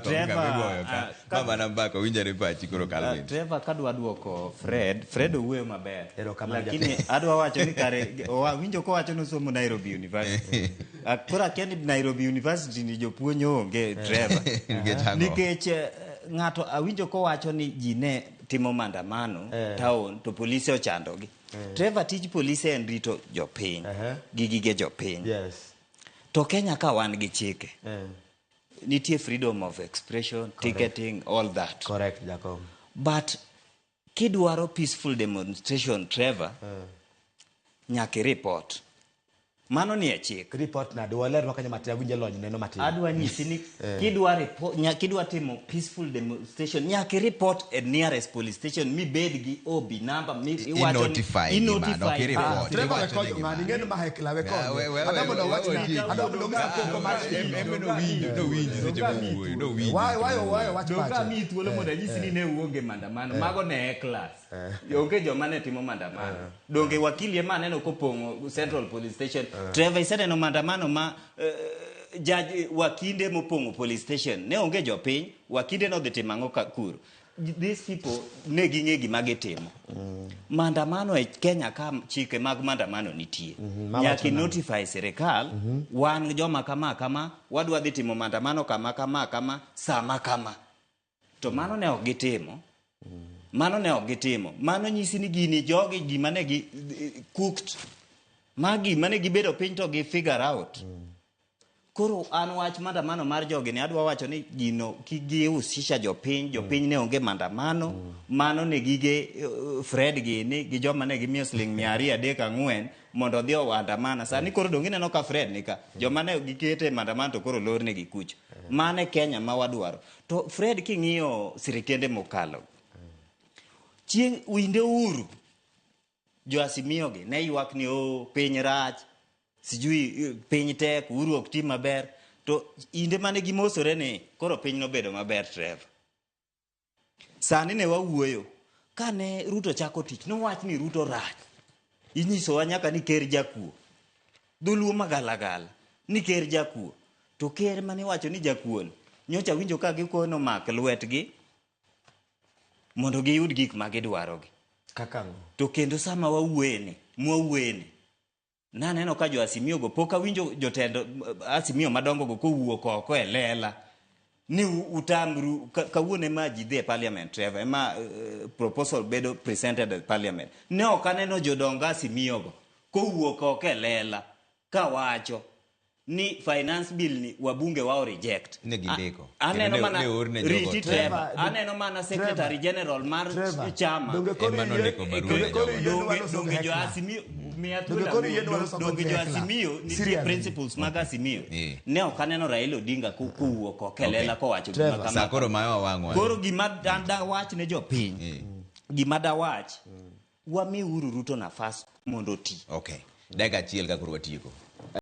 Trevor, ah, ma mana mbaka winjare pachi koro Calvin. Trevor kadwa duoko Fred, Fred owuoyo maber. Erokamano, Lakini adwa wacho ni kare winjo kowacho ni osomo Nairobi University. Ah, Koro akia ni Nairobi University ni jopuonj onge Trevor. Nikech ang'o? Nikech ng'ato awinjo kowacho ni ji ne timo maandamano town to polise ochandogi. Trevor tij polise en rito jopiny gi gige jopiny. Yes. To Kenya ka wan gi chike. Nitie freedom of expression, ticketing, all that. Correct, Jacob. But kidwaro peaceful demonstration, Trevor, nyaka i-report. Mano ni e chik. Report nade? Walerwa kanyo matin, awinjo lony neno matin. Adwa nyisi ni kidwa report, kidwa timo peaceful demonstration, nyaka i-report at nearest police station mibed gi OB number mi iwacho ni- I-notify gi mano, ok i-notify. i-report. Ah, Trevor Iwacho we negi konyo ng'ani, mano. ing'e ni ma hekla we Ah, konye. we- Adwa mondo we- awach we- ni- we- adwa mondo ong'e koko mar Em- em nowinjo seche mowuoyo, nowinjo Why seche why mowuoyo. why wach Donge pache? amiyi thuolo mondo anyisi ni ne uonge maandamano mago ne e class onge joma ne timo maandamano donge wakili ema aneno kopong'o Central Police Station Trevor iseneno maandamano ma judge wakinde mopong'o police station ne onge jopiny wakinde nodhi timo ang'o ka kuro these people ne ging'e gima gitimo maandamano e Kenya ka chike mag maandamano nitie ma nyaka wacho nang'o? notify sirikal wan joma kama kama wadwa dhi timo maandamano kama kama kama sama kama to mano ne ok gitimo mano ne ok gitimo mano nyisi ni gini jogi gima ne gi cooked ma gima ne gibedo piny to gi figure out koro an wach maandamano mar jogi ni adwa wacho ni gino kik gihusisha jopiny jopiny ne onge maandamano mano ne gige Fred gini gi joma ne gimiyo siling 200 3 4 mondo odhi oandamana sani koro donge ineno ka Fred nika joma ne gikete e maandamano to koro lornegi kucho mano e Kenya ma wadwaro to Fred king'iyo sirikende mokalo chieng' winde uru jo Azimio gi ne ywak ni o piny rach sijui piny tek Uhuru ok ti maber to inde mane gimosore ni koro piny nobedo maber Trevor sani ne wawuoyo kane Ruto chako tich nowach ni Ruto rach inyisowa nyaka ni ker jakuo dholuo magalagala ni ker jakuo to ker mane iwacho ni jakuoni nyocha winjo ka gikono mak lwetgi mondo giyud gik ma gidwarogi Kaka ang'o? to kendo sama wawuoyeni mwawuoyeni naneno ka jo Azimio go pok awinjo jotend Azimio madongo go kowuok oko e lela ni utamru kawuono ema ji dhi e parliament Trevor ema proposal bedo presented at parliament ne ok aneno jodong Azimio go kowuok oko e lela kawacho ni finance bill ni wabunge wao reject Ne gindiko. Aneno Kendo mana ne orne jogo riti te. Trevor aneno mana secretary general mar Trevor, chama donge koro Ema yie- nondiko barua donge ne koro jogo. yie donge dwaro somo donge jo hekla? Azimio miya Donge thuolo koro yie dwaro awuo. somo Donge jo hekla? Azimio nitie Seriously. principles mag Azimio Eh. ne ok aneno Raila Odinga kowuok oko e lela Okay. kowacho gima Trevor. kama Sa koro mayo wang'wa. koro gima dawach ne jopiny Eh. gima dawach wamiuru Ruto nafas mondo oti Okay. Dakika achiel ka koro watieko.